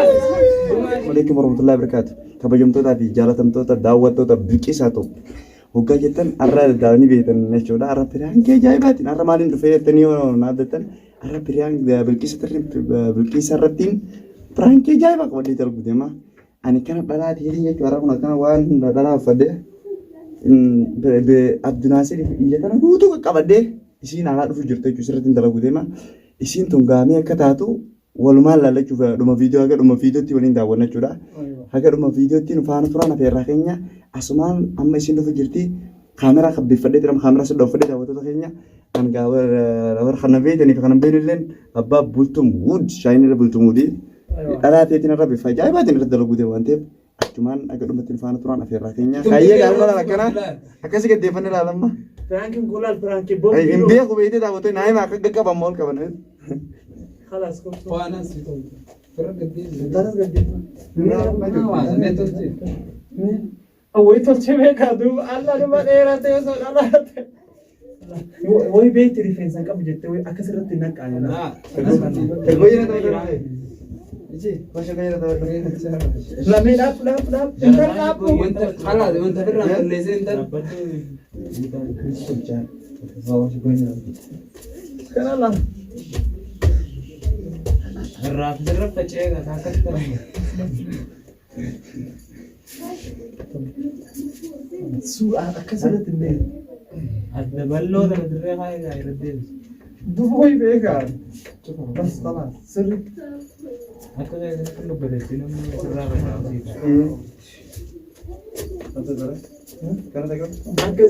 Alaikum warahmatullahi wabarakatuh. Kabajamtootaa fi jaalatamtoota daawwattoota biqisaa ta'u. Hoggaa jettan har'a daawwanii beektan jechuudha. Har'a piraankii ajaa'ibaatiin har'a maaliin dhufee jettanii yoo naaf jettan har'a piraan bilqiisa irrattiin piraankii ajaa'ibaa qabadhee darbu deema. Ani kana dhalaa ta'eetiin jechuudha. Har'a kun akkana waan dhalaa uffadhee Abdunaasir ija kana guutuu qaqqabadhee isiin alaa dhufu jirtu jechuudha. Sirriitti dalagu deema. Isiin tun gaamee akka taatu walumaan laallachuuf dhuma viidiyoo haga dhuma viidiyootti waliin daawwanna jechuudha. Haga dhuma viidiyootti nu faana turaan afeerraa keenya asumaan amma isiin dhufu jirti. Kaameraa kabbeeffadhee jedhama kaameraa sodda uffadhee daawwattoota keenya kan warra kana beekanii fi kana hin beekne illeen abbaa bultum wud shaayinii bultum wudii dhalaa ta'eetiin irra bifa ajaa'ibaatiin irra dalaguu deemu waan ta'eef achumaan haga dhumatti nu faana turaan afeerraa keenya. Kaayyee gaafa laala akkana akkasii gaddeeffanne ilaalamma. Piraankiin kun laal piraankii boombii. Hin beeku beektee daawwattee naa hima akka qaqqaban ol qaban. Kalaas kottu. Waan as tolche. Firra gaddeessi. Taras gaddeeffa. Waan ne tolche. Wayi tolchee beekaa duuba alla dhuma dheeratee osoo dhalaate. Wayi beekti rifeensa hin qabu jettee wayi akkasirratti naqqaane. Lamee dhaabbu dhaabbu dhaabbu. Intal dhaabbu. Wanta xalaat wanta firraan balleessee intal. Kana lama. Irraa sirra faca'ee kan akkas ta'e. Suuraa akkasirratti hin beeku. Adda bal'oo tana dirree kaayee gaa irra deebisu. Duuba wayi beekaa. Bas xalaat sirriitti. Akka keessatti dubbatetti namni sirraa faca'aa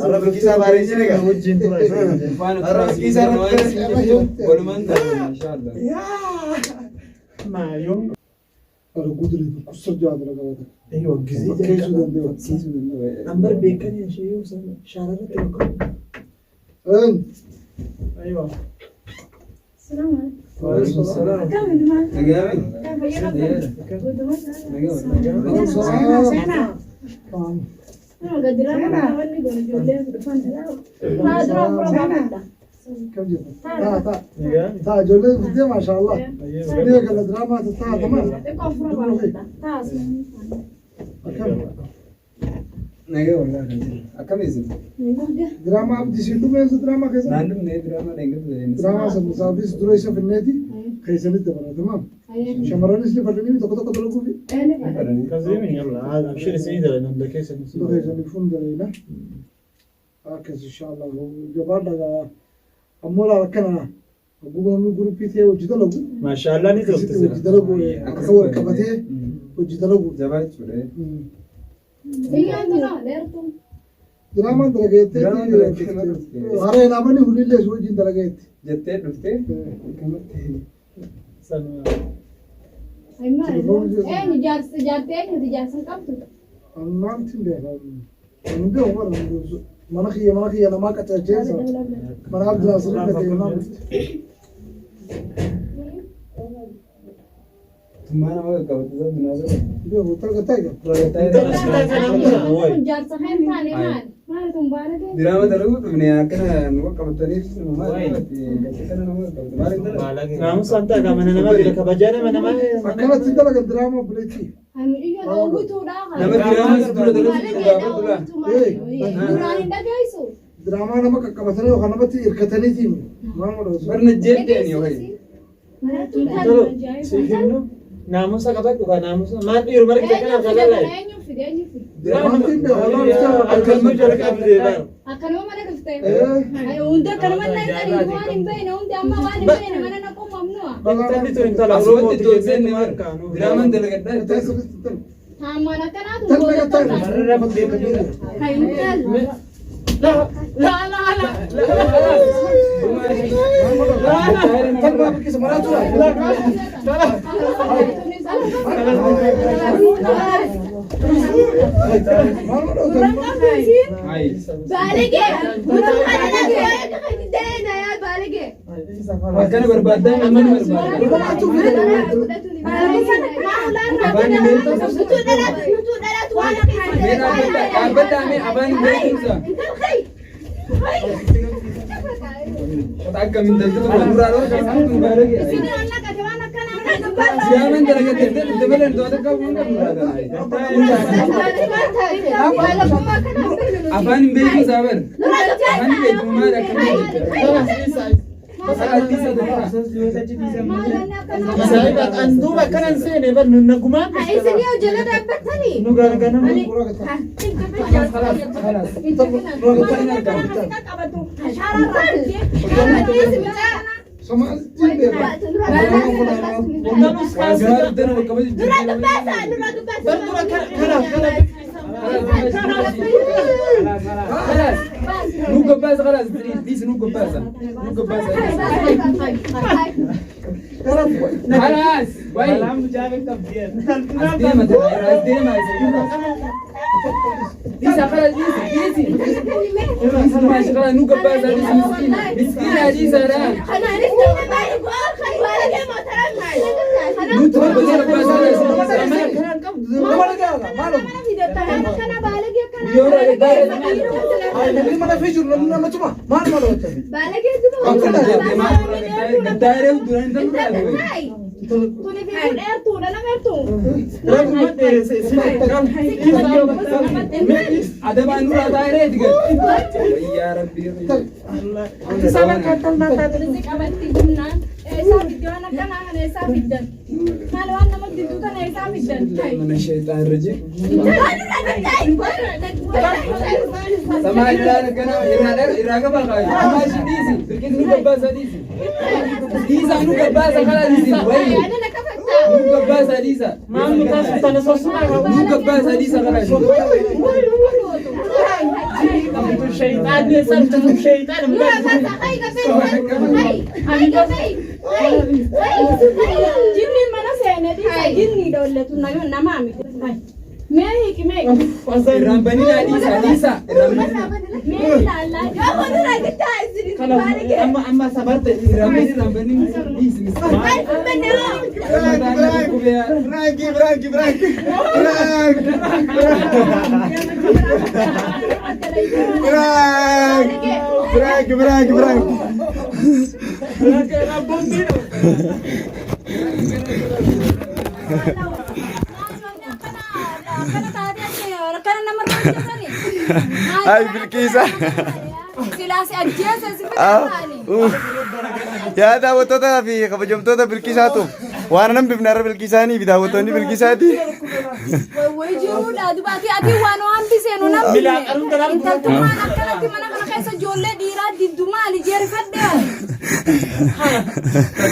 Har'a bilqiisaa bareechine egaa. Wajjin tura. Har'a bilqiisaa irratti Walumaan ta'e inshallah. Maayoo. Arguu dalagu kusur jaa dalaga wata. Eeyyo gisee Fakkeessuu danda'u. Ambar beekanii ishee yoo sana shaararratti bakka. Een. Aywa. Waalaikum salaam. Nagaame. Kam jirta? Taa taa. Taa ijoollee guddee maashaallah. Biyya kala diraamaa taa tamam. Akkam. Nagaa wallah kan jiru. Akkam isin? Diraamaa abdii siin dhumeensa diraamaa keessa. Naan dhumne diraamaa dheengaddu. Diraamaa sana saafis dura isa finneeti keessanitti dabala tamam. Shamarranis ni fadhanii tokko tokko dalaguufi. Hunda keessanii fuuldura akkas inshallah jabaadha gaa ammoo laal akkana hogguu namni guruppii ta'ee hojii dalagu Maashaallah ni akkasitti tolti hojii dalagu akka wal qabatee hojii dalagu. Jabaa jechuudha. Diraamaan dalagayettee Diraamaan dalagayettee. haree naamani hulillee si wajjin dalagayetti. Jettee dhuftee akkamatti Maamtiin beekamu. Hin beeku bara mana kiyya namaa qacacheessa mana Abdinaasir dhaqee namaa dhufte. Tummaa nama qaqqabatu sabbi naasir. Beeku talga taaga. Diraama dalaguu dhufne akkana nu qaqqabataniif maal kana nama qaqqabatu maal hin dalagu. Naamusa an ta'a mana namaa jira kabajaa nama namaa. Akkanatti dalagan diraamaa obboleettii. Nama diraamaa si dura dalagu gaafatu laa. Duraan hin dhageessu. Diraamaa nama qaqqabatanii yookaan namatti hirkataniitiin maal godhatu. Barna jeddeen yoo hayi. Tolo siif himnu naamusa qabadhu kaa naamusa maal dhiiru margi kanaaf kalalaa. Eenyu fide eenyu fide. Maatiin beeku walaa dhuftee Akkanuma jalqabdee bara. Akkanuma mana dhufte. Hundi akkanuma naqanii waan hin beekne hundi amma waan hin beekne mana naquu mamnu'a. Intalli tun intala Asumatti Oromooti tolchee jennee ni tumaan bara. kaanu. Diraamaan dalagadhaa jettee. Haammaan akkanaatu Talga booda taaga. La la la la Talma biqilsa manaa tura. Maal godhatu? Hayi. Baaligee. Baaligee. Akkana barbaaddaa nama ni barbaadda. Mee dhaabbadhaa mee afaan hin beekumsa. Akka min daltu tokko nurraa dhorka kan baarage. Isin onna qate waan akkanaa nurra dubbata. Siyaaman dalagatte dabalan to'ata qabu hin qabnu Afaan hin beeku saabar. Afaan hin beeku maal akka An duuba akkanan seene bar nu nagumaan. Isin yoo jala dhaabbattanii. Nu gargana. Bar dura kanaaf kanaaf. خلاص نو قباز خلاص ديس نو قبازة نو قبازة خلاص وين أزديمة أزديمة ديس خلاص ديس ديس ديس ما شغلة نو قبازة ديس مسكينة مسكينة ديس أنا نو تقبل قبازة Namni mana fi jiru namni nama cima maal maal hojjetan? دايرة ودوران أدب نور دايرة تقول يا ربي من الشيطان الرجيم سماع الله كنا إراقة بقى ماشي ديسي بالكيس نو قبازة ديسي ديسا نو قبازة خلاص ديسي وين نو قبازة ديسا Maal nu taasisan sosuma. نو قبازة ديسا خلاص Shayxaan sartu shayxaan. Jinni mana seene dhiisa jinni dhoolletu nama miti. Mee hiiki mee. Irraanfanii dhiisa dhiisa Mee ilaallaa. Amma amma sabarte. irraanfanii irraanfanii dhiisi Prank prank prank prank prank prank prank prank. Ay Bilqiisa. Silaasi ajjeese si fidani. Yaa daawwattoota fi kabajamtoota Bilqiisaatu waan nan bifne har'a Bilqiisaanii fi daawwattoonni Bilqiisaati. Way jiruudha dubaati ati waan waan biseenu namni intaltummaan akkanatti mana kana keessa ijoollee dhiiraa diddu maali jeerifadhe ani.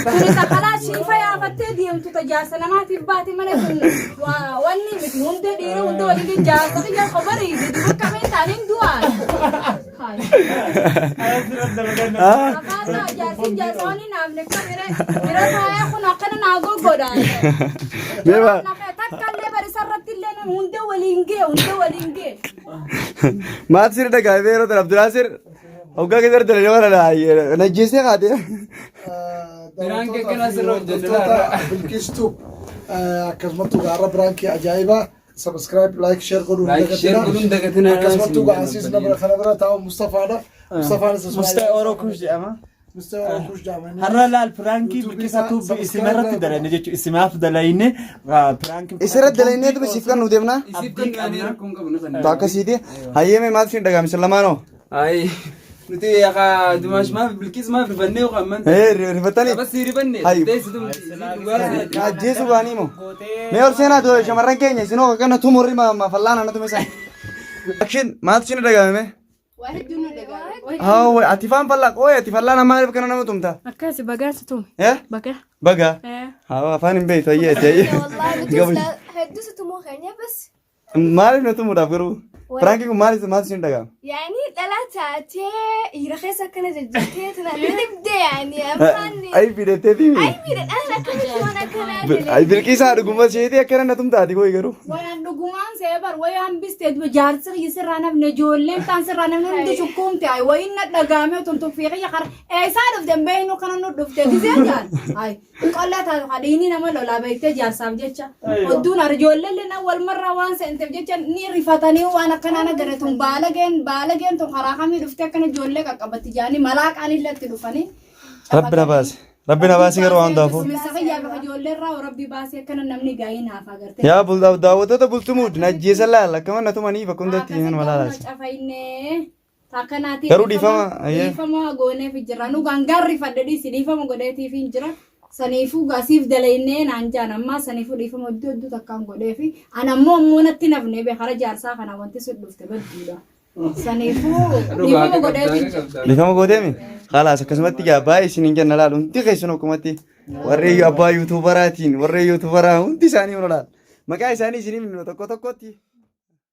Kuni takalaa shiifa yaafattee deemtu tajaajila namaatiif baate malee kun wanni miti hunda dhiira hunda waliin jaarsa biyya qobarii duba qabeen taaniin du'aan. Afaan jaarsin jaarsa wanni naafne kamire bira taa'ee kun akkana naa goggodhaan. Mee ba Takka illee barisa irratti illee hunda waliin gee hunda waliin gee. maal sirri dhagaa'ee yeroo tan Abdulaasir hoggaa keessa dalagaa bara najjeessee kaate. Prank akkana asirra hojjetu Bilqiistuu akkasumattuu gaarra prankii ajaa'ibaa subscribe like share godhuun Like, share godhuun dagatinaa. Akkasumattuu gaasiis nama kana bira taa'u Mustafaadha. Mustafaanis Mustee Oroo Kush jedhama. Mustee Oroo Kush jedhama. Har'a laal prankii Bilqisa Tube isimarratti dalayne jechuudha. Isimaaf dalayne prankii. Isirratti dalaynee tume siif kan nu deemna. Isiif kan ani rakkoon qabu na kan. Akkasiiti. Hayyeeme maal siin dhagaame lamaanoo? Ay nuti akka Dumaash maaf Bilqiis maaf rifannee yookaan man. Ee rifatanii. Bas rifanne. Hay. Deessitu Ajjeesuu baanii moo? Mee ol seenaa ture shamarran keenya isinoo akkana tumurri fallaan ana tume isaan. Action maaltu isin dhagaame? Haa ati faan fallaa qooyi ati fallaan maaliif kana nama tumta? Akkasi bagaan si tume. Eh? Baga. Baga. Haa afaan hin beektu ayyee ati ayyee. Hedduu si tumuu keenya bas Maaliif na tumuudhaaf garuu? Prankiin kun maaliif maaltu isin dhaga'ama? يعني dhalaa taatee dhiira keessa akkana jajjattee tana dhibde yani afaan Ay fidattee ay miidhadhaan akkamitti waan akkanaa Ay Bilqiisaa dhuguma isheetii akkana na tumtaati kooyi garuu. Wayaan dhugumaan see bar wayaan bistee duba jaarsi kiyya sirraa nafne ijoolleen taan sirraa nafne hundi shukkuumte ay wayin na dhagaame tuntuffii kiyya qara eessaa dhufte hin beeknu kana nu dhufte gisee jaan ay qollaa taatu kadhiini nama lolaa beektee jaarsaaf jecha odduun ar ijoolleen na wal marraa waan seenteef jecha ni rifatanii waan akkanaan agarre tun baalageen baalageen tun karaa kamii dhuftee akkana ijoollee qaqqabatti jaanii malaaqaan illee itti dhufanii. Rabbi na baase. Rabbi na baase garuu waan hundaafuu. Misa kiyyaa bifa ijoollee irraa rabbi baasee akkana namni gaa'ii naaf agartee. Yaa daawwattoota bultumuud na ajjeesan laal akkama na tumanii bakka hundatti nama laalaas. Cafaynee takkanaatiin. Garuu dhiifama, ayyee. Dhiifama gooneef jira. Nu gangaarri fadhe dhiisi dhiifama godheetiif hin jira. Saniifuu gasiif dalaynee naan jaan ammaa saniifuu dhiifama hedduu hedduu takkaan godheefi. An ammoo ammoo natti nafne be hara jaarsaa kana wanti sun dhufte badduudha. Saniifuu dhiifama godheetiif jira. Dhiifama gooteemi? Khalaas akkasumatti gaa baay'ee isin hin jenna laal hundi keessan akkumatti warri abbaa yuutuubaraatiin warri yuutuubaraa hundi isaanii hunda laal. Maqaa isaanii isin himnu tokko tokkotti.